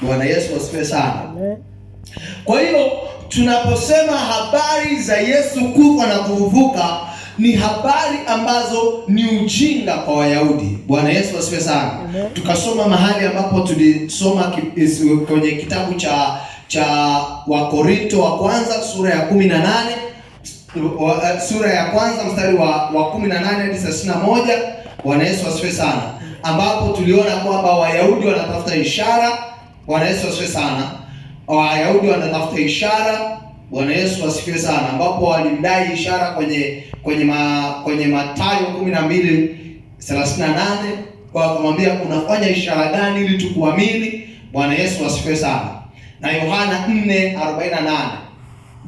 Bwana Yesu asifiwe sana. Amen. Kwa hiyo tunaposema habari za Yesu kufa na kufufuka ni habari ambazo ni ujinga kwa Wayahudi. Bwana Yesu asifiwe sana. Amen. Tukasoma mahali ambapo tulisoma kwenye kitabu cha Wakorinto wa kwanza sura ya 18, sura ya kwanza mstari wa 18 hadi 31. Bwana Yesu asifiwe sana, ambapo tuliona kwamba Wayahudi wanatafuta ishara. Bwana Yesu asifiwe sana. Wayahudi wanatafuta ishara. Bwana Yesu asifiwe sana, ambapo walimdai ishara kwenye Mathayo 12:38, kwa kumwambia, "Unafanya ishara gani ili tukuamini?" Bwana Yesu asifiwe sana. Na Yohana 4:48,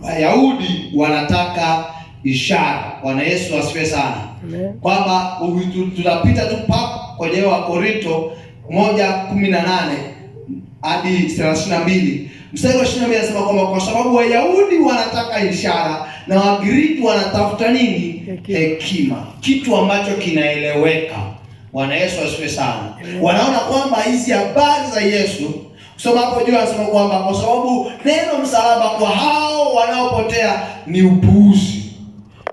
Wayahudi wanataka ishara. Bwana Yesu asifiwe sana. Amen. Kwamba tunapita tu pap kwenye Wakorinto 1:18 hadi 32, mstari wa 22 anasema kwamba kwa sababu Wayahudi wanataka ishara na Wagiriki wanatafuta nini? Hekima. Hekima, kitu ambacho kinaeleweka. Bwana Yesu asifiwe sana. Amen. Wanaona kwamba hizi habari za Yesu, kusoma hapo juu anasema kwamba kwa sababu neno msalaba kwa hao wanaopotea ni upuuzi.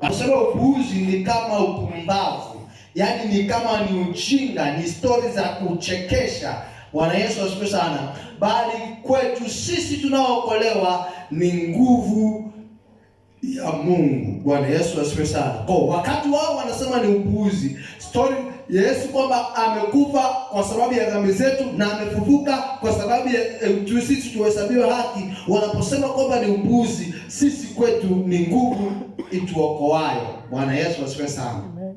Anasema upuuzi ni kama upumbavu, yaani ni kama ni ujinga, ni stori za kuchekesha. Bwana Yesu asifiwe sana. Bali kwetu sisi tunaookolewa ni nguvu ya Mungu. Bwana Yesu asifiwe sana. Kwa wakati wao wanasema ni upuuzi, story Yesu kwamba amekufa kwa sababu ya dhambi zetu na amefufuka kwa sababu ya sisi tuhesabiwe haki. Wanaposema kwamba ni upuuzi, sisi kwetu ni nguvu ituokoayo. Bwana Yesu asifiwe sana. Amen.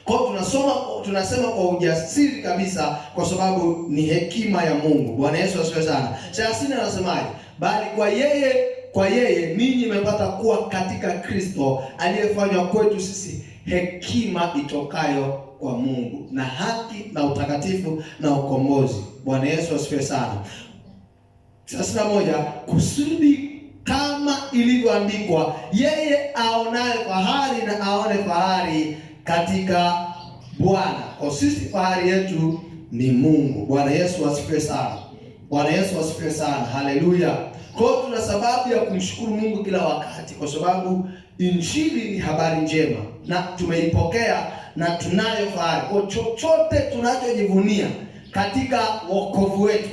Kwa hiyo tunasema kwa ujasiri kabisa kwa sababu ni hekima ya Mungu. Bwana Yesu asifiwe sana. 30 anasemaje? Bali kwa yeye ninyi mmepata kuwa katika Kristo, aliyefanywa kwetu sisi hekima itokayo kwa Mungu na haki na utakatifu na ukombozi. Bwana Yesu asifiwe sana. 31, kusudi kama ilivyoandikwa, yeye aonaye fahari na aone fahari katika Bwana. Kwa sisi fahari yetu ni Mungu. Bwana Yesu asifiwe sana. Bwana Yesu asifiwe sana. Haleluya. Kwa hiyo tuna sababu ya kumshukuru Mungu kila wakati, kwa sababu injili ni habari njema na tumeipokea na tunayo fahari. Kwa chochote tunachojivunia katika wokovu wetu,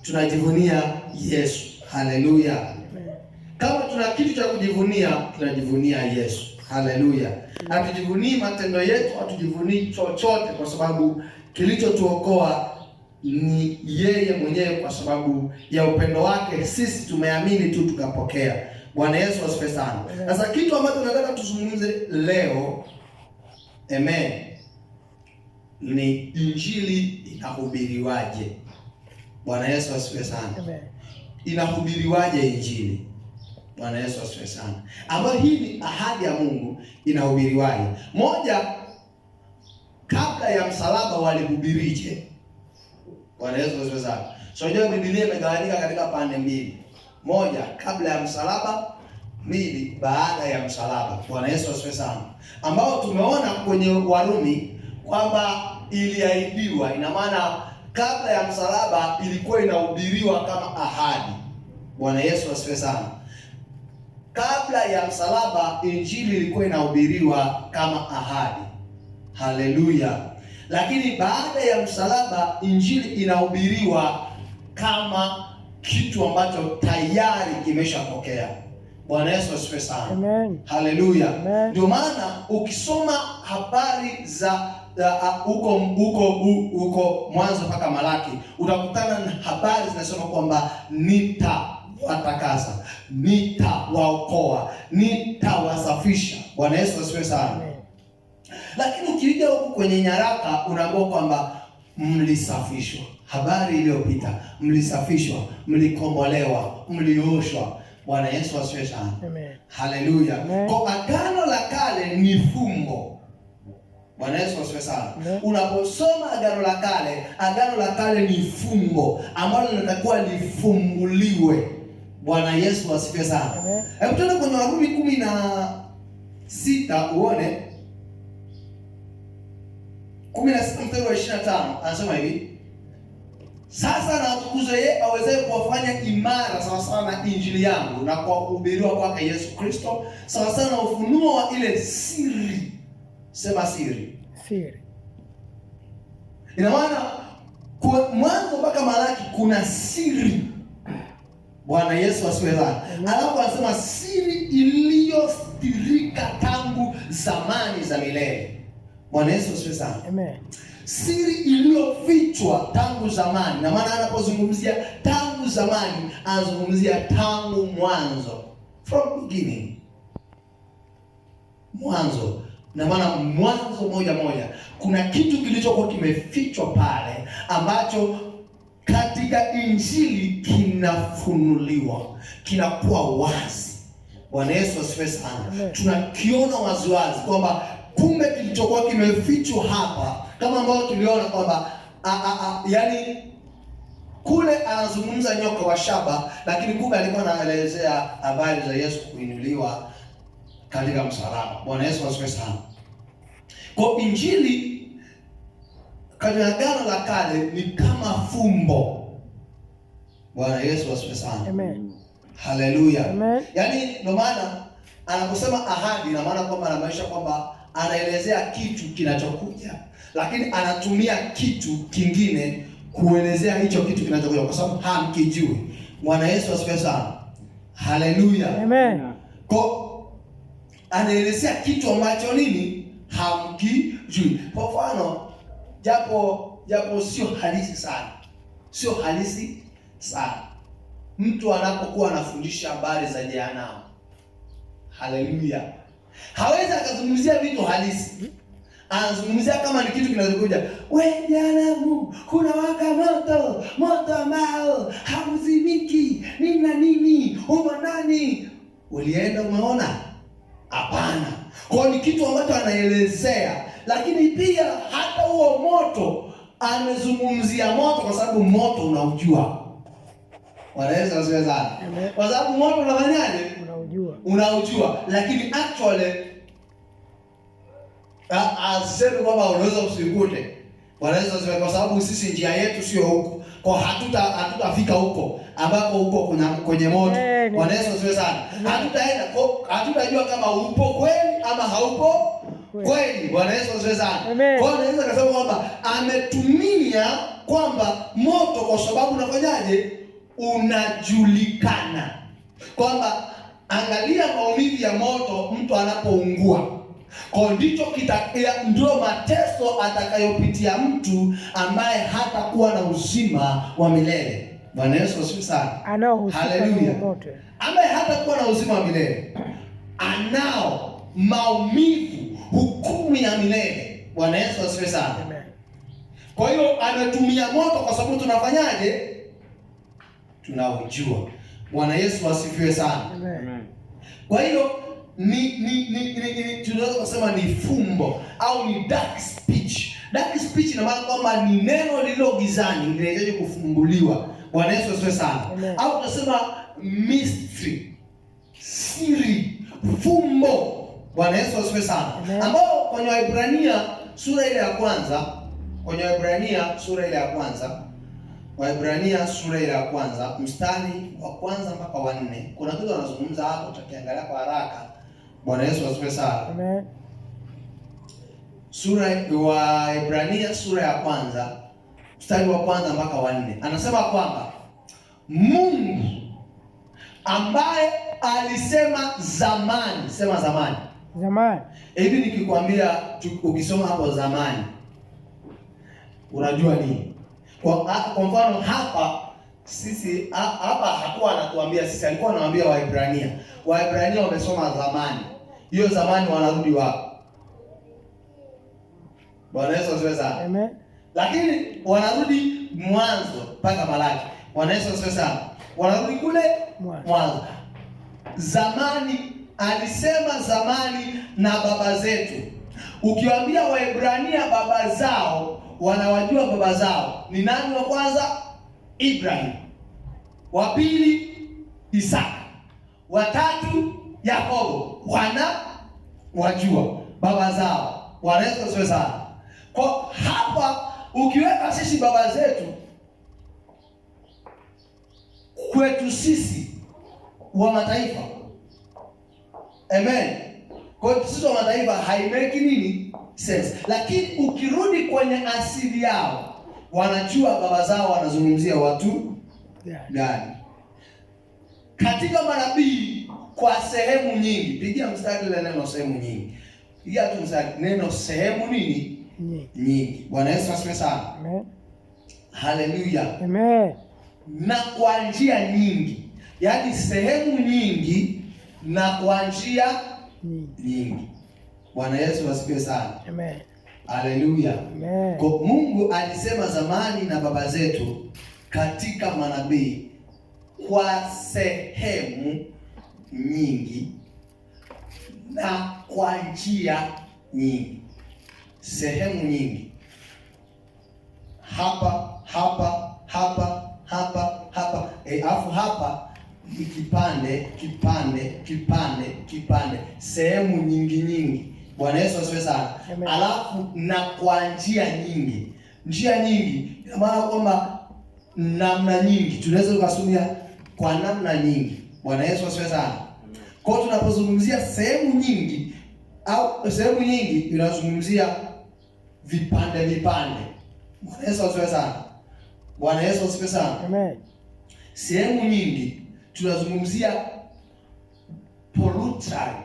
tunajivunia Yesu. Haleluya. Kama tuna kitu cha kujivunia, tunajivunia Yesu. Haleluya. Hatujivunii matendo yetu, hatujivunii chochote, kwa sababu kilichotuokoa ni yeye mwenyewe, kwa sababu ya upendo wake sisi tumeamini tu tukapokea. Bwana Yesu asifiwe sana. Sasa kitu ambacho nataka tuzungumze leo, amen, ni injili inahubiriwaje? Bwana Yesu asifiwe sana. Amen. Inahubiriwaje injili? Bwana Yesu asifiwe sana. Ambayo hii ni ahadi ya Mungu, inahubiriwaje? Moja, kabla ya msalaba walihubirije? Bwana Yesu asifiwe sana. So unajua Biblia imegawanyika katika pande mbili. Moja, kabla ya msalaba; mbili, baada ya msalaba. Bwana Yesu asifiwe sana. Ambao tumeona kwenye Warumi kwamba iliahidiwa, ina maana kabla ya msalaba ilikuwa inahubiriwa kama ahadi. Bwana Yesu asifiwe sana. Kabla ya msalaba injili ilikuwa inahubiriwa kama ahadi. Haleluya. Lakini baada ya msalaba injili inahubiriwa kama kitu ambacho tayari kimeshapokea. Bwana Yesu asifiwe sana. Amen. Haleluya. Amen. Ndio maana ukisoma habari za huko Mwanzo mpaka Malaki utakutana na habari zinasema kwamba nitawatakasa, nitawaokoa, nitawasafisha. Bwana Yesu asifiwe sana. Amen. Lakini ukija huku kwenye nyaraka unaambiwa kwamba mlisafishwa. Habari iliyopita, mlisafishwa, mlikombolewa, mlioshwa. Bwana Yesu asifiwe sana. Amen. Haleluya. Amen. Kwa agano la kale ni fumbo. Bwana Yesu asifiwe sana. Amen. Unaposoma agano la kale, agano la kale ni fumbo ambalo linatakiwa lifumbuliwe. Bwana Yesu asifiwe sana. Amen. Hebu tuende kwenye Warumi 16 uone 16 mstari wa 25, anasema hivi. Sasa na atukuzwe yeye awezaye kuwafanya imara sawasawa na injili yangu na kwa kuhubiriwa kwake Yesu Kristo, sawasawa na ufunuo wa ile siri. Sema siri. Siri. Ina maana Mwanzo mpaka Malaki kuna siri. Bwana Yesu asifiwe sana. Alafu anasema siri iliyostirika tangu zamani za milele. Bwana Yesu asifiwe sana. Amen. Siri iliyofichwa tangu zamani. Na maana anapozungumzia tangu zamani, anazungumzia tangu mwanzo, from beginning, mwanzo. Na maana Mwanzo 1:1 kuna kitu kilichokuwa kimefichwa pale ambacho katika Injili kinafunuliwa, kinakuwa wazi. Bwana Yesu asifiwe sana. Amen. Tunakiona waziwazi kwamba kumbe kilichokuwa kimefichwa hapa, kama ambavyo tuliona kwamba yani kule anazungumza nyoka wa shaba, lakini kumbe alikuwa anaelezea habari za Yesu kuinuliwa katika msalaba. Bwana Yesu asifiwe sana. Kwa Injili katika Agano la Kale ni kama fumbo. Bwana Yesu asifiwe sana. Amen. Haleluya. Amen. Yaani ndio maana anaposema ahadi, ina maana kwamba anamaanisha kwamba anaelezea kitu kinachokuja, lakini anatumia kitu kingine kuelezea hicho kitu kinachokuja kwa sababu hamkijui. Bwana Yesu asifiwe sana. Haleluya. Amen. Kwa anaelezea kitu ambacho nini hamkijui. Kwa mfano, japo sio halisi sana, sio halisi sana, mtu anapokuwa anafundisha habari za jehanamu, haleluya, hawezi akazungumzia vitu halisi. Anazungumzia kama ni kitu kinachokuja. We jehanamu, kuna waka moto, moto ambao hauzimiki, nini na nini, umo nani? Ulienda umeona? Hapana. Kwa hiyo ni kitu ambacho anaelezea, lakini pia hata huo moto amezungumzia moto kwa sababu moto unaujua. Bwana Yesu asifiwe sana. Amen. Kwa sababu moto unafanyaje? Unaujua. Unaujua, lakini actually asemi kwamba unaweza usikute. Bwana Yesu asifiwe, kwa sababu sisi njia yetu sio huko. Kwa hatutafika huko ambapo huko kuna kwenye moto. Amen. Bwana Yesu asifiwe sana. Hatutaenda, hatutajua kama upo kweli ama haupo kweli. Bwana Yesu asifiwe sana. Amen. Kwa hiyo naweza kusema kwamba ametumia kwamba moto kwa sababu unafanyaje? Unajulikana. Kwamba angalia maumivu ya moto mtu anapoungua. Kwa ndicho ndio mateso atakayopitia mtu ambaye hatakuwa na uzima wa milele. Bwana Yesu asifiwe sana. Anaohusika na Haleluya. moto. Ambaye hatakuwa na uzima wa milele. Anao maumivu, hukumu ya milele. Bwana Yesu asifiwe sana. Amen. Kwa hiyo ametumia moto kwa sababu tunafanyaje? Tunaujua. Bwana Yesu asifiwe sana. Amen. Kwa hiyo ni tunaweza kusema ni fumbo au ni dark speech. Dark speech ina maana kwamba ni neno lililo gizani linahitaji kufumbuliwa. Bwana Yesu asifiwe sana. Amen. Au tunasema mystery, siri, fumbo. Bwana Yesu asifiwe sana. Amen. Ambao kwenye Waebrania sura ile ya kwanza, kwenye Waebrania sura ile ya kwanza, Waebrania sura ile ya kwanza mstari wa kwanza mpaka wa 4, kuna kitu anazungumza hapo, tutakiangalia kwa haraka. Bwana Yesu asifiwe sana. Amen. Sura Waebrania sura ya kwanza mstari wa kwanza mpaka wa 4, anasema kwamba Mungu ambaye alisema zamani, sema zamani. Zamani. Hivi nikikwambia ukisoma hapo zamani unajua nini? Kwa mfano hapa sisi hapa hakuwa anatuambia sisi, alikuwa anawaambia Waebrania. Waebrania wamesoma zamani. Hiyo zamani wanarudi wapi? Bwana Yesu asifiwe sana. Amen. Lakini wanarudi Mwanzo mpaka Malaki. Bwana Yesu asifiwe sana. Wanarudi kule Mwanzo. Mwanzo. Zamani alisema zamani na baba zetu. Ukiwaambia Waebrania baba zao, wanawajua baba zao. Ni nani wa kwanza? Ibrahim. Wa pili Isaka. Wa tatu Yakobo. Wana wajua baba zao. Bwana Yesu asifiwe sana. Kwa hapa ukiweka sisi baba zetu Kwetu sisi wa mataifa. Amen. Kwa hiyo sisi wa mataifa haimeki nini sense, lakini ukirudi kwenye asili yao wanajua baba zao wanazungumzia watu gani. Katika manabii kwa sehemu nyingi, pigia mstari ile neno sehemu nyingi, pigia tu mstari neno sehemu nini nyingi. Bwana Yesu asifiwe sana. Amen. Haleluya. Amen. Na kwa njia nyingi, yaani sehemu nyingi na kwa njia nyingi. Bwana Yesu asifiwe sana. Amen. Haleluya. Amen. Kwa Mungu alisema zamani na baba zetu katika manabii kwa sehemu nyingi na kwa njia nyingi. Sehemu nyingi. Hapa, hapa, hapa, hapa, hapa. Afu hapa ni kipande, kipande, kipande, kipande. Sehemu nyingi nyingi. Bwana Yesu asifiwe sana. Amen. Alafu na kwa njia nyingi. Njia nyingi ina maana kwamba namna nyingi. Tunaweza tukasumia kwa namna nyingi. Bwana Yesu asifiwe sana. Kwa hiyo tunapozungumzia sehemu nyingi au sehemu nyingi inazungumzia vipande vipande. Bwana Yesu asifiwe sana. Bwana Yesu asifiwe sana. Amen. Sehemu nyingi tunazungumzia polutari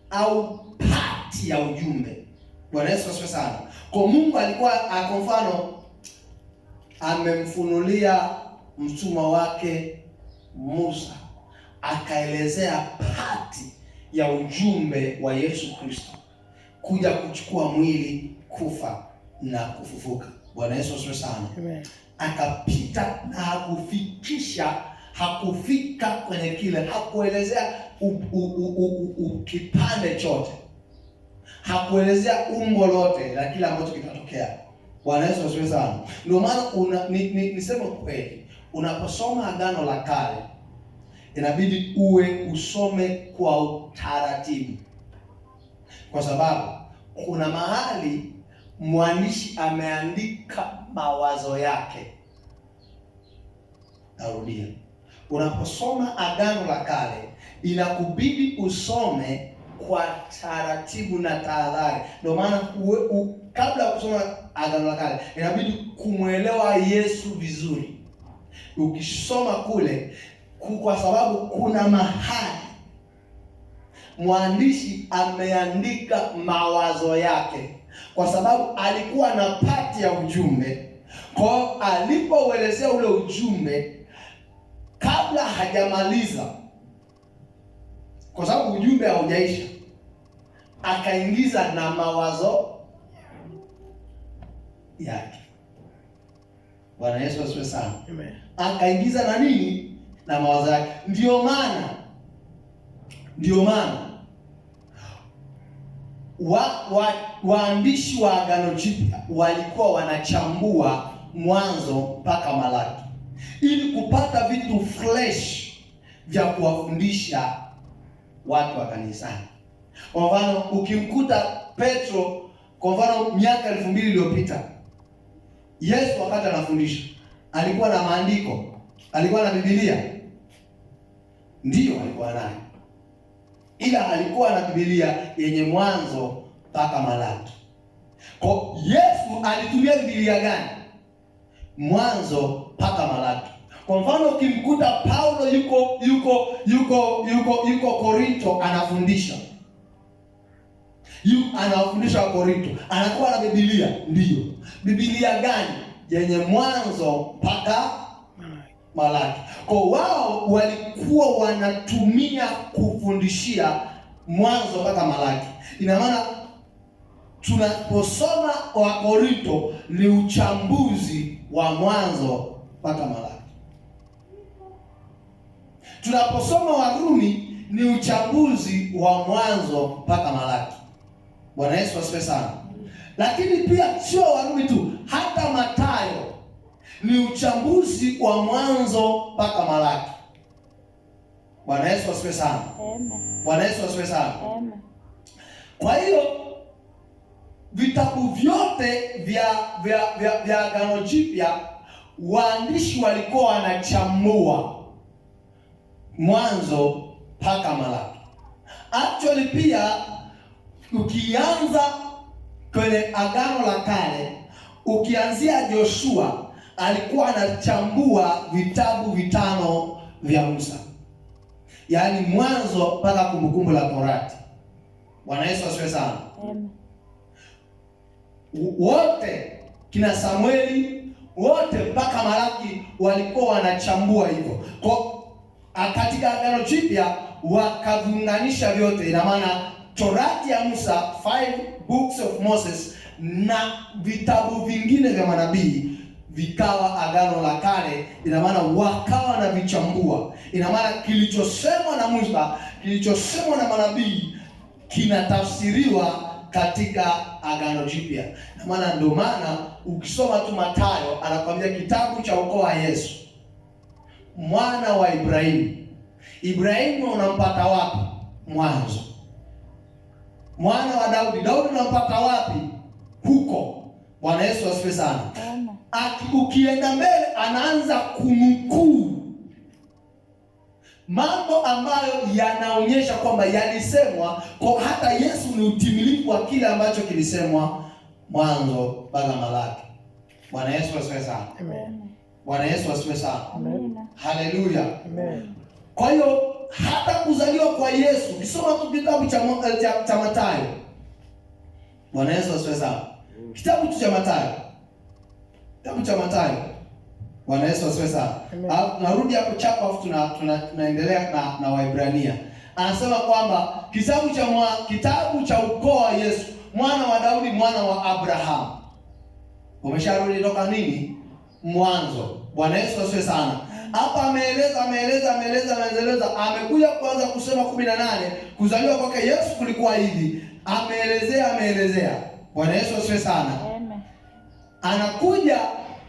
au pati ya ujumbe. Bwana Yesu asifiwe sana. Kwa Mungu alikuwa kwa mfano amemfunulia mtumwa wake Musa, akaelezea pati ya ujumbe wa Yesu Kristo kuja kuchukua mwili, kufa na kufufuka. Bwana Yesu asifiwe sana. Amen. Akapita na hakufikisha, hakufika kwenye kile, hakuelezea kipande chote, hakuelezea umbo lote la kile ambacho kitatokea. Bwana Yesu asifiwe sana. Ndio maana niseme kweli, unaposoma Agano la Kale inabidi uwe usome kwa utaratibu, kwa sababu kuna mahali mwandishi ameandika mawazo yake. Narudia, unaposoma Agano la Kale inakubidi usome kwa taratibu na tahadhari. Ndio maana kabla ya kusoma Agano la Kale inabidi kumwelewa Yesu vizuri. Ukisoma kule, kwa sababu kuna mahali mwandishi ameandika mawazo yake, kwa sababu alikuwa na pati ya ujumbe. Kwa alipouelezea ule ujumbe, kabla hajamaliza, kwa sababu ujumbe haujaisha, akaingiza na mawazo yake. Bwana Yesu asifiwe sana. Amen. Akaingiza na nini? Na mawazo yake. Ndio maana waandishi wa Agano Jipya walikuwa wanachambua Mwanzo mpaka Malaki ili kupata vitu fresh vya kuwafundisha watu wa kanisani. Kwa mfano ukimkuta Petro, kwa mfano miaka 2000 iliyopita, Yesu wakati anafundisha alikuwa na maandiko, alikuwa na Biblia. Ndiyo alikuwa nayo, ila alikuwa na Biblia yenye Mwanzo mpaka Malaki. Kwa Yesu alitumia Biblia gani? Mwanzo mpaka Malaki. Kwa mfano ukimkuta Paulo yuko Korinto anafundisha. Anafundisha wa Korinto, anakuwa na Biblia, ndiyo. Biblia gani? Yenye Mwanzo mpaka Malaki. Kwa wao walikuwa wanatumia kufundishia Mwanzo mpaka Malaki. Ina maana tunaposoma wa Korinto ni uchambuzi wa Mwanzo mpaka Malaki. Tunaposoma Warumi ni uchambuzi wa Mwanzo mpaka Malaki. Bwana Yesu asifiwe sana. Lakini pia sio Warumi tu, hata Mathayo ni uchambuzi wa Mwanzo mpaka Malaki. Bwana Yesu asifiwe sana. Amen. Bwana Yesu asifiwe sana. Amen. Kwa hiyo vitabu vyote vya Agano Jipya waandishi walikuwa wanachambua Mwanzo mpaka Malaki. Actually pia ukianza kwenye Agano la Kale, ukianzia Joshua alikuwa anachambua vitabu 5 vya Musa, yaani Mwanzo mpaka Kumbukumbu la Torati. Bwana Yesu asifiwe sana. Amen. Wote kina Samueli wote mpaka Malaki walikuwa wanachambua hivyo. Kwa katika Agano Jipya wakaviunganisha vyote. Ina maana Torati ya Musa, 5 books of Moses, na vitabu vingine vya manabii vikawa Agano la Kale. Ina maana wakawa na vichambua. Ina maana kilichosemwa na Musa, kilichosemwa na manabii kinatafsiriwa katika Agano Jipya. Na maana ndio maana ukisoma tu Mathayo anakuambia kitabu cha ukoo wa Yesu, mwana wa Ibrahimu. Ibrahimu unampata wapi? Mwanzo. Mwana wa Daudi, Daudi unampata wapi? Huko. Bwana Yesu asifiwe sana. Amen. Ukienda mbele anaanza kunukuu mambo ambayo yanaonyesha kwamba yalisemwa, kwa hata Yesu ni utimilifu wa kile ambacho kilisemwa Mwanzo mpaka Malaki. Bwana Yesu asifiwe sana. Amen. Bwana Yesu asifiwe sana. Amen. Haleluya. Amen. Kwa hiyo hata kuzaliwa kwa Yesu, ukisoma tu kitabu cha Mathayo. Bwana Yesu asifiwe sana. Kitabu tu cha Mathayo. Kitabu cha Mathayo. Bwana Yesu asifiwe sana. Narudi hapo chapa, afu tunaendelea na Waebrania. Anasema kwamba kitabu cha ukoo wa Yesu, mwana wa Daudi, mwana wa Abraham. Umesharudi toka nini? Mwanzo. Bwana Yesu asifiwe sana. Hapa ameeleza. Amekuja kuanza kusema 18, kuzaliwa kwake Yesu kulikuwa hivi. Ameelezea. Bwana Yesu asifiwe sana. Amen.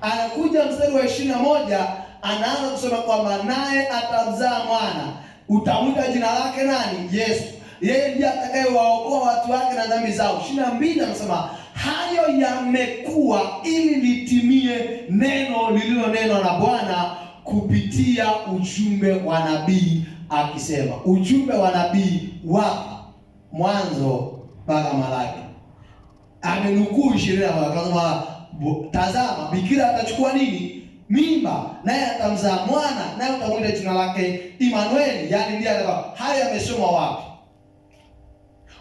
Anakuja mstari wa 21, anaanza kusema kwamba naye atamzaa mwana, utamwita jina lake nani? Yesu. Yeye ndiye atakayewaokoa watu wake na dhambi zao. 22 anasema hayo yamekuwa ili litimie neno lililonenwa na Bwana kupitia ujumbe wa nabii akisema. Ujumbe wa nabii wapi? Mwanzo mpaka Malaki. Amenukuu 20, akasema tazama, bikira atachukua nini? Mimba, naye atamzaa mwana, naye utamwita jina lake Immanueli, yaani ndiye atakao. Haya yamesomwa wapi?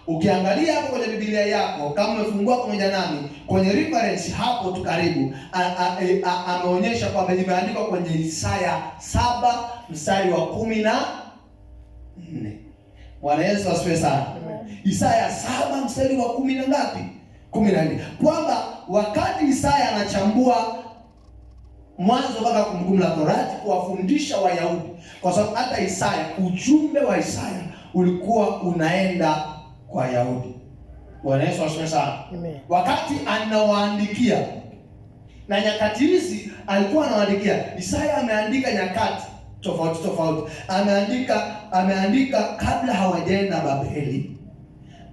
Ukiangalia hapo kwenye Biblia yako, kama umefungua pamoja nami kwenye reference hapo tu karibu, ameonyesha kwamba imeandikwa kwenye Isaya 7 mstari wa 14. Bwana Yesu asifiwe sana. Isaya 7 mstari wa 10 na ngapi? 14. Kwamba wakati Isaya anachambua Mwanzo mpaka Kumbukumbu la Torati kuwafundisha Wayahudi, kwa sababu hata Isaya, ujumbe wa Isaya ulikuwa unaenda kwa Wayahudi. Bwana Yesu asifiwe sana. Amen. Wakati anawaandikia, na nyakati hizi alikuwa anawaandikia, Isaya ameandika nyakati tofauti tofauti. Ameandika kabla hawajaenda Babeli.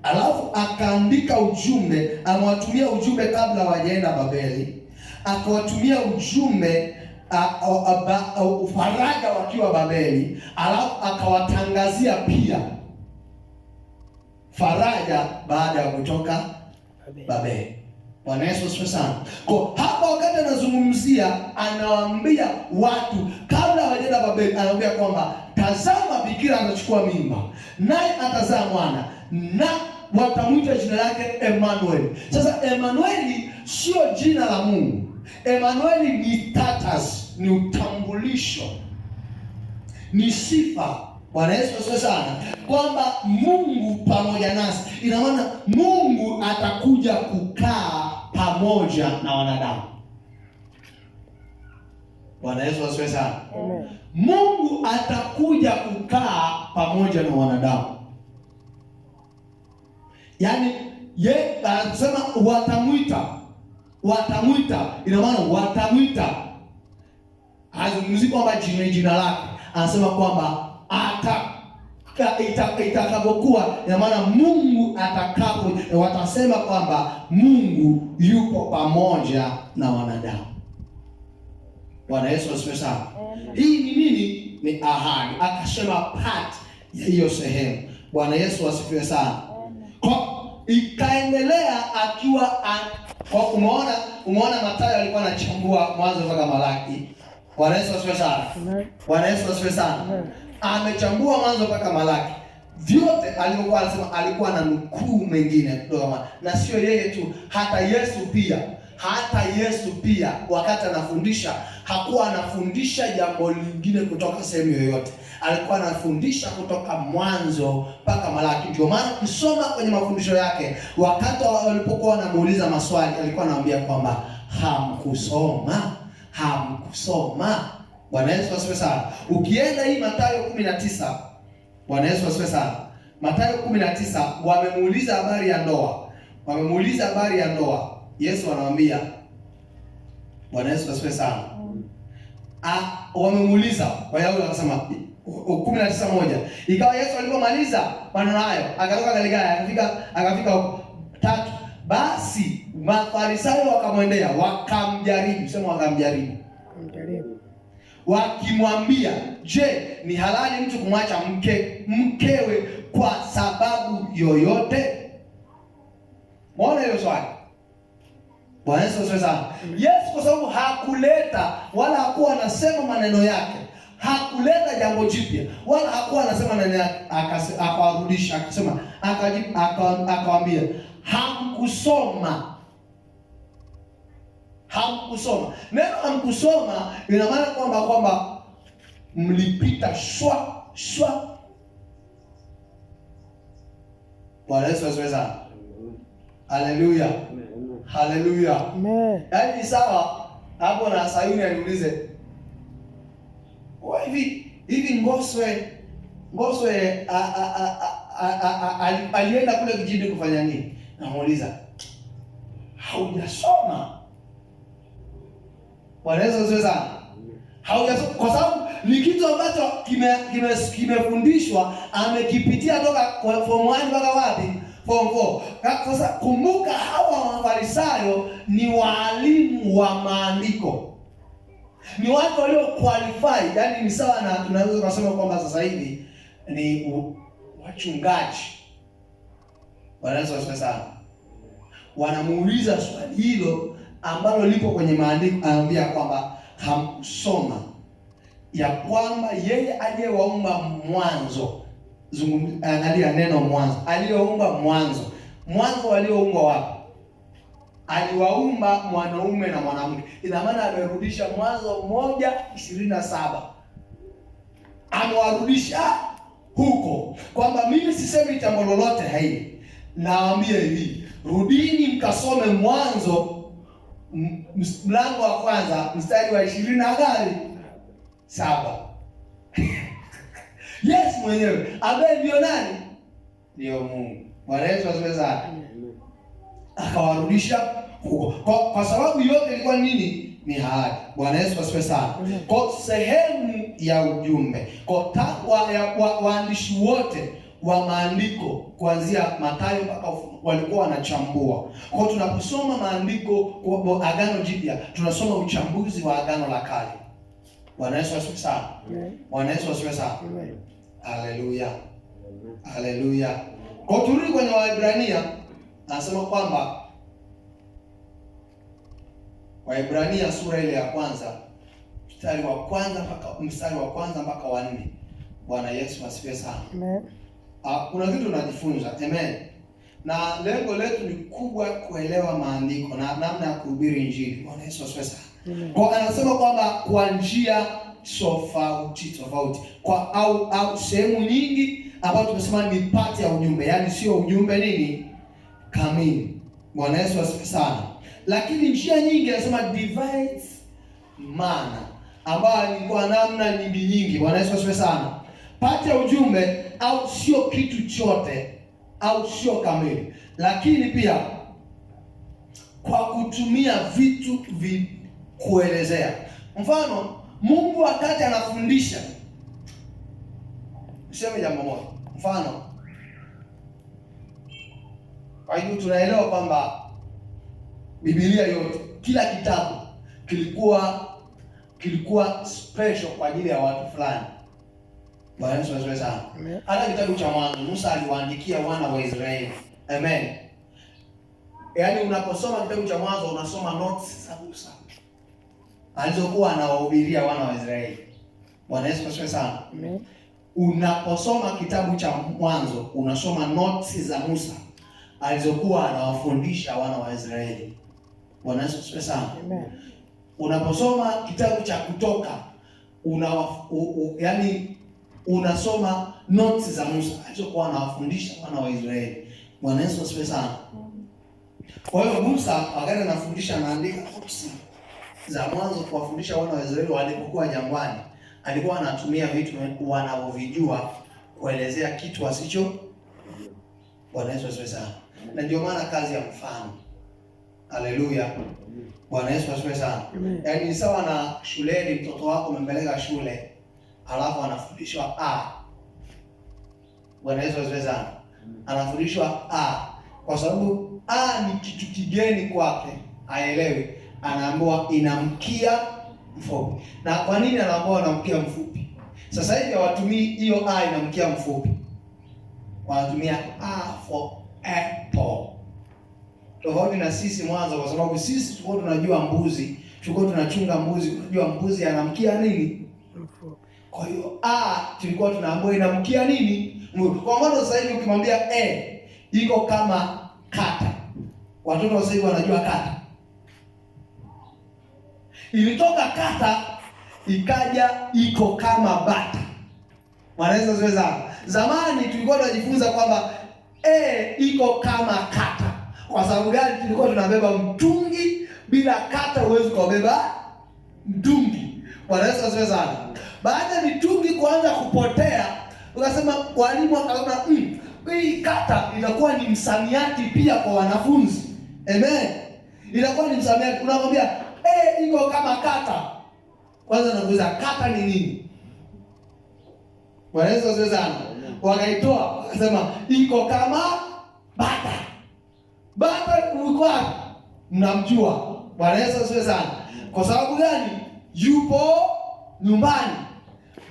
Alafu akaandika ujumbe, amewatumia ujumbe kabla hawajaenda Babeli. Akawatumia ujumbe faraja wakiwa Babeli. Alafu akawatangazia pia faraja baada ya kutoka Babeli. Bwana Yesu asifiwe sana. Kwa hapa wakati anazungumzia, anawaambia watu kabla hawajaenda Babeli, anawaambia kwamba tazama, bikira atachukua mimba, naye atazaa mwana, na watamwita jina lake Emmanuel. Sasa Emmanuel sio jina la Mungu. Emmanuel ni status, ni utambulisho, ni sifa. Bwana Yesu asifiwe sana. Kwamba Mungu pamoja nasi. Ina maana Mungu atakuja kukaa pamoja na wanadamu. Bwana Yesu asifiwe sana. Amen. Mungu atakuja kukaa pamoja na wanadamu. Yaani ye anasema watamwita, ina maana watamwita. Hazungumzi kwamba jina lake, anasema kwamba itakapokuwa, ina maana Mungu atakapo, watasema kwamba Mungu yuko pamoja na wanadamu. Bwana Yesu asifiwe sana. Hii ni nini? Ni ahadi. Akasema part ya hiyo sehemu. Bwana Yesu asifiwe sana. Kwa ikaendelea akiwa kwa umeona Mathayo alikuwa anachambua Mwanzo mpaka Malaki. Bwana Yesu asifiwe sana. Bwana Yesu asifiwe sana. Amechambua Mwanzo mpaka Malaki. Vyote alivyokuwa anasema alikuwa na nukuu mengine kutoka, na sio yeye tu, hata Yesu pia. Hata Yesu pia wakati anafundisha hakuwa anafundisha jambo lingine kutoka sehemu yoyote. Alikuwa anafundisha kutoka Mwanzo mpaka Malaki. Ndio maana ukisoma kwenye mafundisho yake, wakati walipokuwa wanamuuliza maswali, alikuwa anawaambia kwamba hamkusoma, hamkusoma. Bwana Yesu asifiwe sana. Ukienda hii Mathayo 19, Bwana Yesu asifiwe sana. Mathayo 19 wamemuuliza habari ya ndoa. Wamemuuliza habari ya ndoa. Yesu anawaambia, Bwana Yesu asifiwe sana. Wamemuuliza Wayahudi wakasema 19:1. Ikawa Yesu alipomaliza maneno hayo, akatoka Galilaya akafika huko. 3. Basi Mafarisayo wakamwendea wakamjaribu, sema wakamjaribu. Wakimwambia, je, ni halali mtu kumwacha mkewe kwa sababu yoyote? Muone hiyo swali. Bwana Yesu asifiwe sana. Yesu kwa sababu hakuleta wala hakuwa anasema maneno yake, hakuleta jambo jipya wala hakuwa anasema maneno yake, akawarudisha akasema, akawaambia hamkusoma. Hamkusoma. Neno hamkusoma ina maana kwamba mlipita shwa shwa. Bwana Yesu asifiwe sana. Haleluya. Haleluya. Amen. Yaani sawa hapo na Sayuni aliulize, hivi Ngoswe alienda kule kijijini kufanya nini? Namuuliza, haujasoma? Bwana Yesu asifiwe sana. Haujasoma kwa sababu ni kitu ambacho kimefundishwa, amekipitia toka form 1 mpaka wapi? Form 4. Sasa kumbuka hawa Mafarisayo ni walimu wa maandiko. Ni watu walio qualify, yani ni sawa na tunaweza kusema kwamba sasa hivi ni wachungaji. Bwana Yesu asifiwe sana. Wanamuuliza swali hilo ambalo lipo kwenye maandiko, anaambia kwamba hamsoma ya kwamba yeye aliyewaumba mwanzo. Angalia neno mwanzo. Aliyeumba mwanzo. Mwanzo walioumbwa wapi? Aliwaumba mwanaume na mwanamke. Ina maana amerudisha Mwanzo 1:27. Amewarudisha huko. Kwamba mimi sisemi jambo lolote hili. Nawaambia hivi, rudini mkasome Mwanzo mlango wa kwanza mstari wa 27. Yesu mwenyewe ambaye ndio nani? Ndio Mungu. Bwana Yesu asifiwe sana. Akawarudisha huko. Kwa sababu yote ilikuwa nini? Ni ahadi. Bwana Yesu asifiwe sana. Kwa sehemu ya ujumbe, kwa waandishi wote wa maandiko kuanzia Mathayo mpaka walikuwa wanachambua. Kwa tunaposoma maandiko kwa Agano Jipya, tunasoma uchambuzi wa Agano la Kale. Bwana Yesu asifiwe sana. Bwana Yesu asifiwe sana. Haleluya. Haleluya. Kwa turudi kwenye Waebrania, anasema kwamba Waebrania sura ile ya kwanza mstari wa kwanza mpaka mstari wa kwanza mpaka wa 4. Bwana Yesu asifiwe sana. Amen. Kuna kitu tunajifunza. Amen. Na lengo letu ni kubwa kuelewa maandiko na namna ya kuhubiri Injili. Bwana Yesu asifiwe sana. Kwa anasema kwamba kwa njia tofauti tofauti, kwa au sehemu nyingi ambayo tumesema ni part ya ujumbe, yani sio ujumbe nini kamili. Bwana Yesu asifiwe sana. Lakini njia nyingi anasema divides mana, ambayo ni kwa namna nyingi nyingi. Bwana Yesu asifiwe sana. Part ya ujumbe au sio kitu chote au sio kamili, lakini pia kwa kutumia vitu kuelezea. Mfano, Mungu wakati anafundisha, niseme jambo moja. Mfano, kwa hiyo tunaelewa kwamba Biblia yote, kila kitabu kilikuwa kilikuwa special kwa ajili ya watu fulani. Bwana Yesu asifiwe sana. Hata kitabu cha Mwanzo Musa aliwaandikia wana wa Israeli. Amen. Yaani unaposoma kitabu cha Mwanzo unasoma notes za Musa alizokuwa anawahubiria wana wa Israeli. Bwana Yesu asifiwe sana. Amen. Unaposoma kitabu cha Mwanzo unasoma notes za Musa alizokuwa anawafundisha wana wa Israeli. Bwana Yesu asifiwe sana. Amen. Unaposoma kitabu cha Kutoka yaani unasoma notes za Musa alizokuwa anawafundisha wana wa Israeli. Bwana Yesu asifiwe sana. Kwa hiyo Musa wakati anafundisha anaandika notes za Mwanzo kuwafundisha wana wa Israeli walipokuwa jangwani, alikuwa anatumia vitu wanavyovijua kuelezea kitu wasicho. Bwana Yesu asifiwe sana. Na ndio maana kazi ya mfano. Haleluya. Bwana Yesu asifiwe sana. Yaani ni sawa na shuleni, mtoto wako umempeleka shule alafu anafundishwa A. Bwana Yesu asifiwe sana. Anafundishwa A kwa sababu A ni kitu kigeni kwake, haelewi. Anaambiwa ina mkia mfupi. Na kwa nini anaambiwa ina mkia mfupi? Sasa hivi hawatumii hiyo A ina mkia mfupi, wanatumia A for apple. Tofauti na sisi mwanzo, kwa sababu sisi tulikuwa tunajua mbuzi, tulikuwa tunachunga mbuzi, tunajua mbuzi ana mkia nini? Mfupi. Kwa hiyo A tulikuwa tunaambiwa ina mkia nini? Mfupi. Kwa mfano sasa hivi ukimwambia A iko kama kata, watoto sasa hivi wanajua kata. Ilitoka kata ikaja iko kama bata. Wanaweza siweza. Zamani tulikuwa tunajifunza kwamba A iko kama kata. Kwa sababu gani? Tulikuwa tunabeba mtungi, bila kata huwezi kubeba mtungi. Wanaweza siweza. Baada ya mitungi kuanza kupotea, ukasema walimu wakaona hii kata inakuwa ni msamiati pia kwa wanafunzi. Amen. Inakuwa ni msamiati. Unamwambia iko kama kata. Kwanza nakuuliza kata ni nini? Wanaweza siweza. Wakaitoa wakasema iko kama bata. Bata uko wapi? Mnamjua. Bwana Yesu asifiwe sana. Kwa sababu gani? Yupo nyumbani.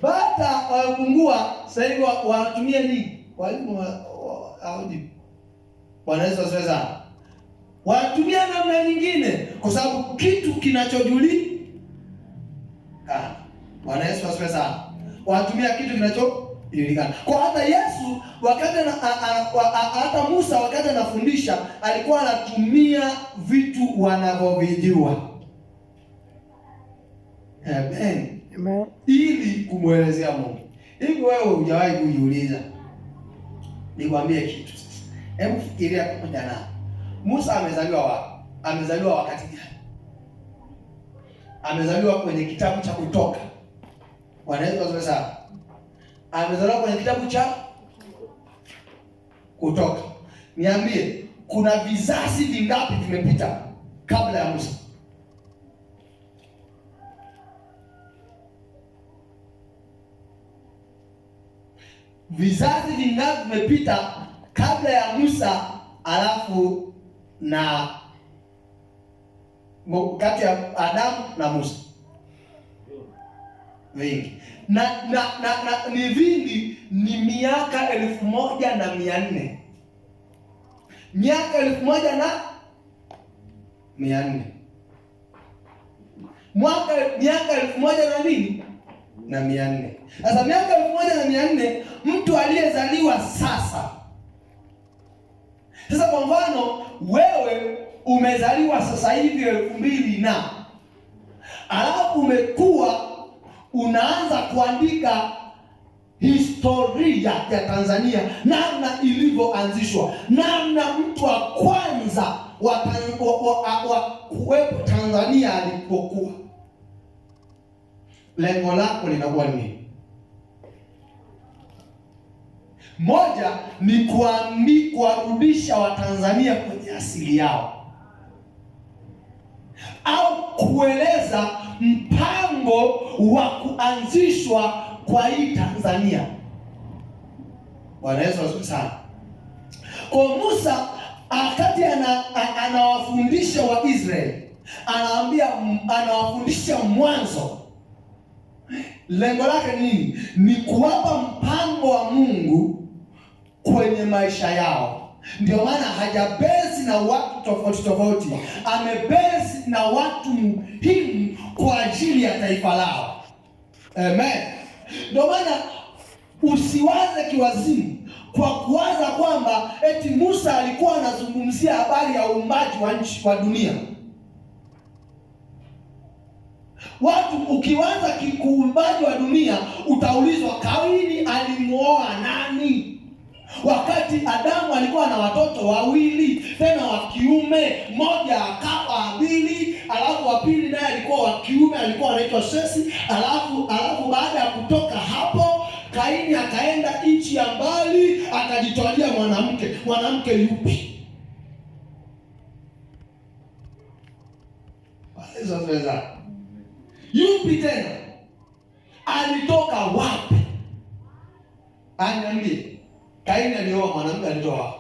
Bata wamepungua sasa hivi wanatumia nini? Walimu hawajibu. Bwana Yesu asifiwe sana. Wanatumia namna nyingine kwa sababu kitu kinachojulikana. Bwana Yesu asifiwe sana. Wanatumia kitu kinachojulikana. Kwa hata Yesu wakati hata Musa wakati anafundisha alikuwa anatumia vitu wanavyovijua. Amen. Amen. Ili kumuelezea Mungu. Hivi wewe hujawahi kujiuliza? Nikwambie kitu sasa. Hebu fikiria pamoja na Musa amezaliwa wapi? Amezaliwa wakati gani? Amezaliwa kwenye kitabu cha Kutoka. Bwana Yesu asifiwe sana. Amezaliwa kwenye kitabu cha Kutoka. Niambie, kuna vizazi vingapi vimepita kabla ya Musa? Vizazi vingapi vimepita kabla ya Musa, alafu na kati ya Adamu na Musa? Vingi. Na ni vingi, ni miaka 1400. Miaka 1400. Miaka 1000 na nini? Na 400. Sasa miaka 1400 mtu aliyezaliwa sasa. Sasa kwa mfano wewe umezaliwa sasa hivi 2000 na alafu umekuwa unaanza kuandika historia ya Tanzania, namna ilivyoanzishwa, namna mtu wa kwanza wa kuwepo Tanzania alipokuwa. Lengo lako linakuwa nini? Moja ni kuwarudisha Watanzania kwenye asili yao, au kueleza mpango wa kuanzishwa kwa hii Tanzania. Bwana Yesu asifiwe sana. Kwa Musa akati anawafundisha wa Israeli, anawaambia, anawafundisha Mwanzo. Lengo lake nini? Ni kuwapa mpango wa Mungu kwenye maisha yao. Ndio maana hajabezi na watu tofauti tofauti, amebezi na watu muhimu kwa ajili ya taifa lao. Amen. Ndio maana usiwaze kiwazimu kwa kuwaza kwamba eti Musa alikuwa anazungumzia habari ya uumbaji wa nchi wa dunia. Watu ukiwaza uumbaji wa dunia utaulizwa Kaini alimuoa nani? Wakati Adamu alikuwa na watoto wawili tena wa kiume, mmoja akawa Abili, alafu wa pili naye alikuwa wa kiume, alikuwa anaitwa Sesi. Alafu baada ya kutoka hapo Kaini akaenda nchi ya mbali akajitwalia mwanamke. Mwanamke yupi? Yupi tena? Alitoka wapi? Aniambie. Kaini alioa mwanamke alitoa wapi?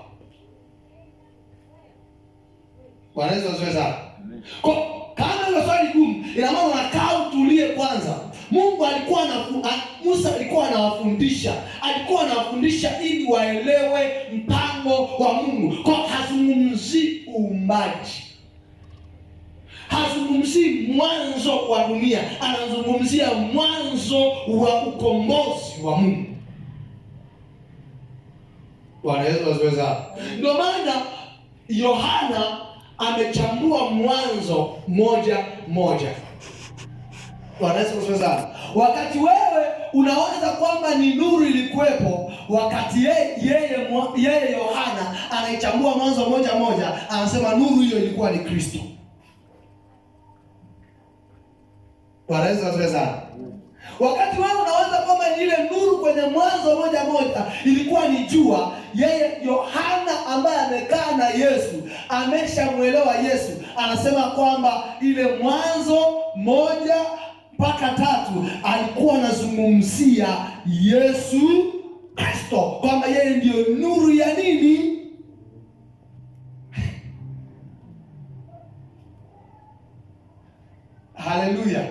Bwana Yesu asifiwe sana. Kwa kama hilo swali gumu, ina maana unakaa utulie kwanza. Mungu alikuwa na Musa alikuwa anawafundisha, alikuwa anawafundisha ili waelewe mpango wa Mungu. Kwa hazungumzii uumbaji, hazungumzii mwanzo wa dunia, anazungumzia mwanzo wa ukombozi wa Mungu. Bwana Yesu asifiwe sana. Ndio maana Yohana amechambua Mwanzo 1:1. Bwana Yesu asifiwe sana. Wakati wewe unawaza kwamba ni nuru ilikuwepo, wakati yeye Yohana anaichambua Mwanzo 1:1, anasema nuru hiyo ilikuwa ni Kristo. Bwana Yesu asifiwe sana. Wakati wewe unawaza kwamba ile nuru kwenye Mwanzo 1:1 ilikuwa ni jua, yeye Yohana ambaye amekaa na Yesu, ameshamuelewa Yesu, anasema kwamba ile Mwanzo 1-3 alikuwa anazungumzia Yesu Kristo, kwamba yeye ndiyo nuru ya nini? Haleluya.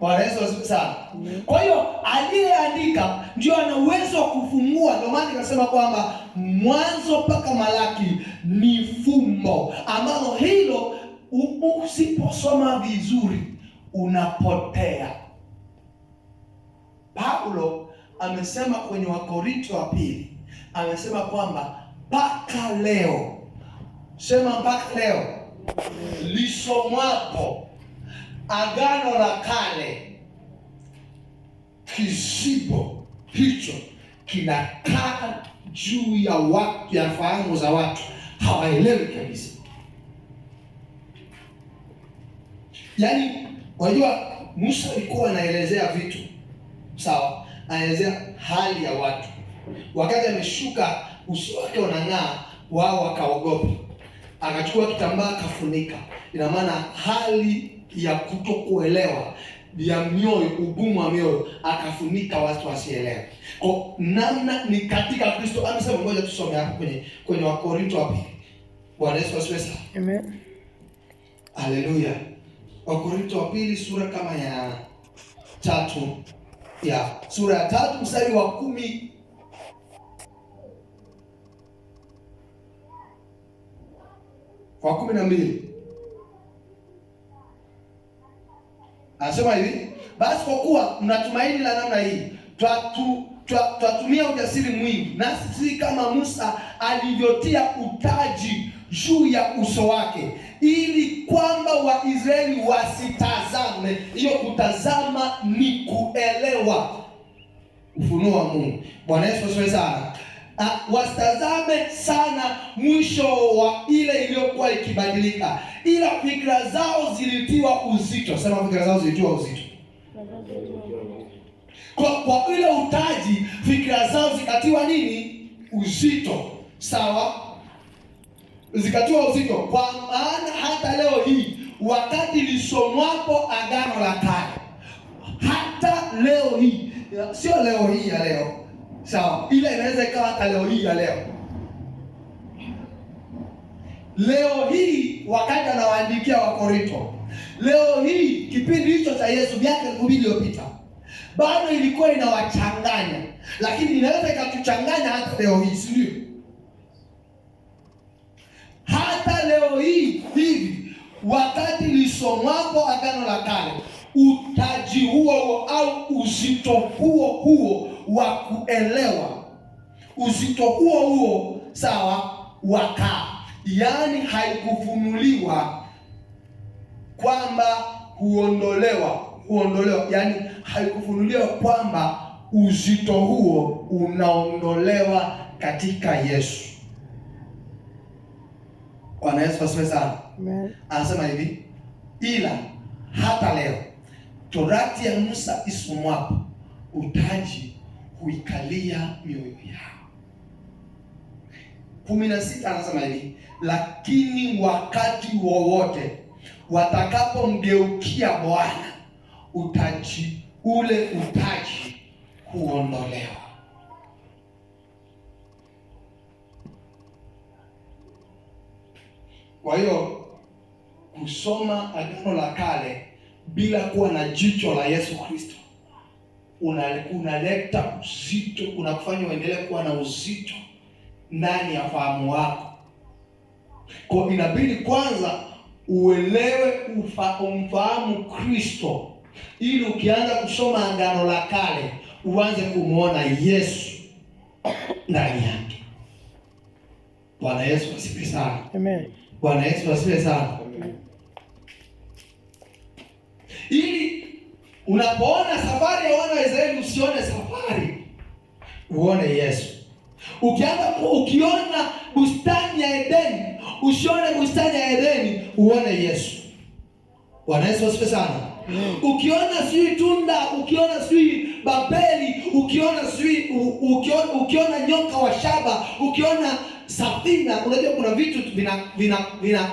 Bwana Yesu asifiwe sana. Kwa hiyo aliyeandika ndio ana uwezo wa kufungua. Ndio maana nikasema kwamba Mwanzo mpaka Malaki ni fumbo ambalo hilo usiposoma vizuri unapotea. Paulo amesema kwenye Wakorintho wa pili, amesema kwamba mpaka leo, sema mpaka leo, lisomwapo Agano la Kale, kizibo hicho kinakaa juu ya watu, ya fahamu za watu, hawaelewi kabisa. Yaani, unajua Musa alikuwa anaelezea vitu, sawa? Anaelezea hali ya watu. Wakati ameshuka uso wake unang'aa, wao wakaogopa. Akachukua kitambaa akafunika. Ina maana hali ya kutokuelewa ya mioyo, ugumu wa mioyo, akafunika watu wasielewe. Kwa namna ni katika Kristo. Amesema, ngoja tusome hapo kwenye Wakorintho wa pili. Bwana Yesu asifiwe sana. Amen. Haleluya. Wakorintho wa pili sura kama ya 3, ya sura ya 3 mstari wa 10 wa 12. Anasema hivi, basi kwa kuwa mnatumaini la namna hii, twatumia ujasiri mwingi, nasi si kama Musa alivyotia utaji juu ya uso wake, ili kwamba Waisraeli wasitazame. Hiyo kutazama ni kuelewa ufunuo wa Mungu. Bwana Yesu asifiwe sana. Wasitazame sana mwisho wa ile iliyokuwa ikibadilika, ila fikra zao zilitiwa uzito. Sema fikra zao zilitiwa uzito. Kwa ile utaji fikra zao zikatiwa nini? Uzito. Sawa? Zikatiwa uzito. Kwa maana hata leo hii wakati lisomwapo Agano la Kale, hata leo hii, sio leo hii ya leo, sawa, ila inaweza ikawa hata leo hii ya leo. Leo hii wakati anawaandikia Wakorintho, leo hii kipindi hicho cha Yesu miaka 2000 iliyopita, Bado ilikuwa inawachanganya, lakini inaweza ikatuchanganya hata leo hii, si ndio? Hata leo hii hivi, wakati lisomwapo Agano la Kale, utaji huo huo au uzito huo huo wa kuelewa, uzito huo huo sawa, wakaa, yaani haikufunuliwa kwamba huondolewa, yaani haikufunuliwa kwamba uzito huo unaondolewa katika Yesu. Bwana Yesu asifiwe sana. Anasema hivi, ila hata leo torati ya Musa isomwapo, utaji huikalia mioyo yao. 16 anasema hivi, lakini wakati wowote watakapomgeukia Bwana, utaji ule utaji huondolewa. Kwa hiyo kusoma Agano la Kale bila kuwa na jicho la Yesu Kristo unaleta uzito, unakufanya uendelee kuwa na uzito ndani ya fahamu wako. Kwa inabidi kwanza uelewe, umfahamu Kristo, ili ukianza kusoma Agano la Kale uanze kumuona Yesu ndani yake. Bwana Yesu asifiwe sana. Amen. Bwana Yesu asifiwe sana. Amen. Ili unapoona safari ya wana wa Israeli usione safari, uone Yesu. Ukiona bustani ya Edeni usione bustani ya Edeni, uone Yesu. Bwana Yesu asifiwe sana. Ukiona sijui tunda, ukiona sijui Babeli, ukiona sijui ukiona nyoka wa shaba, ukiona safina, unajua kuna vitu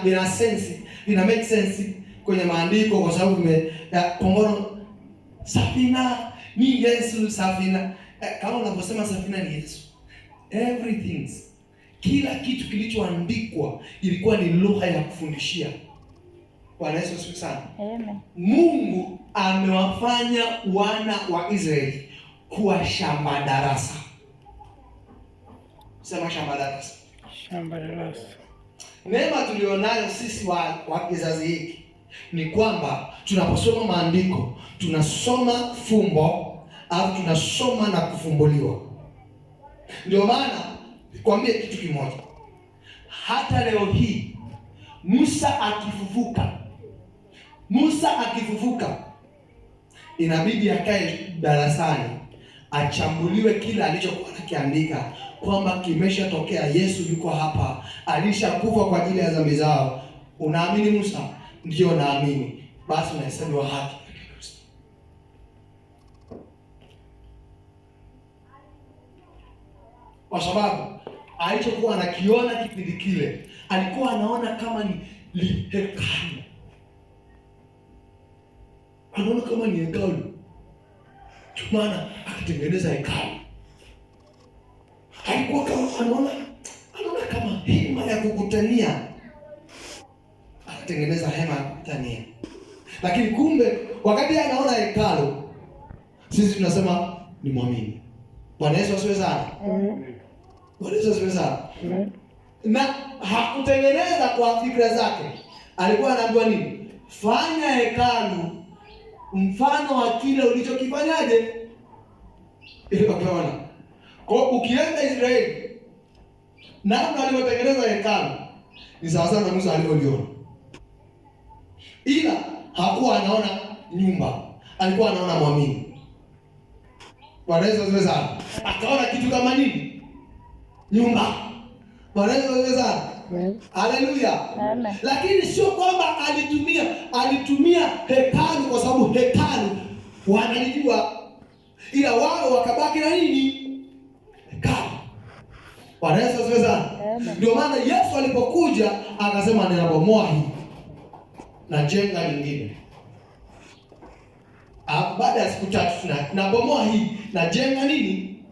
vina sense, vina make sense kwenye maandiko kwa sababu kwa mfano safina ni Yesu, safina. Kama unavyosema safina ni Yesu. Everything, kila kitu kilichoandikwa ilikuwa ni lugha ya kufundishia. Bwana Yesu asifiwe sana. Amen. Mungu amewafanya wana wa Israeli kuwa shamba darasa. Sema shamba darasa. Shamba darasa. Neema tulionayo sisi wa kizazi hiki ni kwamba tunaposoma maandiko tunasoma fumbo, au tunasoma na kufumbuliwa. Ndio maana nikwambie kitu kimoja, hata leo hii Musa akifufuka inabidi akae darasani achambuliwe kila alichokuwa anakiandika kwamba kimeshatokea. Yesu yuko hapa, alishakufa kwa ajili ya dhambi zao. Unaamini Musa? Ndio naamini. Basi unahesabiwa haki katika Kristo. Kwa sababu alichokuwa anakiona kipindi kile, alikuwa anaona kama ni hekalu, anaona kama ni hekalu, ndio maana akatengeneza hekalu. Alikuwa kama anaona kama hema ya kukutania, akatengeneza hema ya kukutania. Lakini kumbe wakati anaona hekalu, sisi tunasema ni mwamini. Bwana Yesu asifiwe sana. Bwana Yesu asifiwe sana. Na hakutengeneza kwa fikra zake. Alikuwa anaambiwa nini? Fanya hekalu mfano wa kile ulichokifanyaje? Ukiona. Kwa ukienda Israeli, namna alivyotengeneza hekalu ni sawa sawa na Musa alivyoliona. Ila hakuwa anaona nyumba, alikuwa anaona mwamini. Bwana Yesu asifiwe sana. Akaona kitu kama nini? Nyumba. Bwana Yesu asifiwe sana. Haleluya. Amen. Lakini sio kwamba alitumia hekalu kwa sababu hekalu wanalijua, ila wao wakabaki na nini? Hekalu. Bwana Yesu asifiwe sana. Ndio maana Yesu alipokuja akasema ninabomoa hii na jenga nyingine. Baada ya siku 3 nabomoa hii na jenga nini?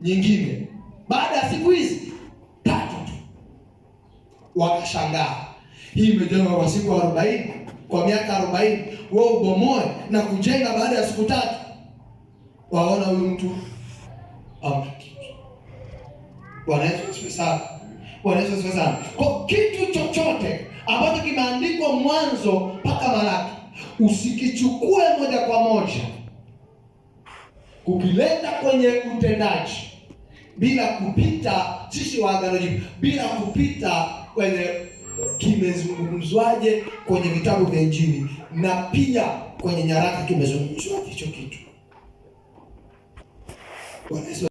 Nyingine. Baada ya siku hizi 3 tu wakashangaa, hii imejengwa kwa siku 40, kwa miaka 40, wewe ubomoe na kujenga baada ya siku 3. Waona huyu mtu amna kitu. Bwana Yesu asifiwe sana. Bwana Yesu asifiwe sana. Kwa kitu chochote ambacho kimeandikwa Mwanzo mpaka Malaki, usikichukue moja kwa moja kukileta kwenye utendaji bila kupita, sisi wa Agano Jipya, bila kupita kwenye kimezungumzwaje kwenye vitabu vya Injili na pia kwenye nyaraka kimezungumzwaje hicho kitu. Bwana Yesu.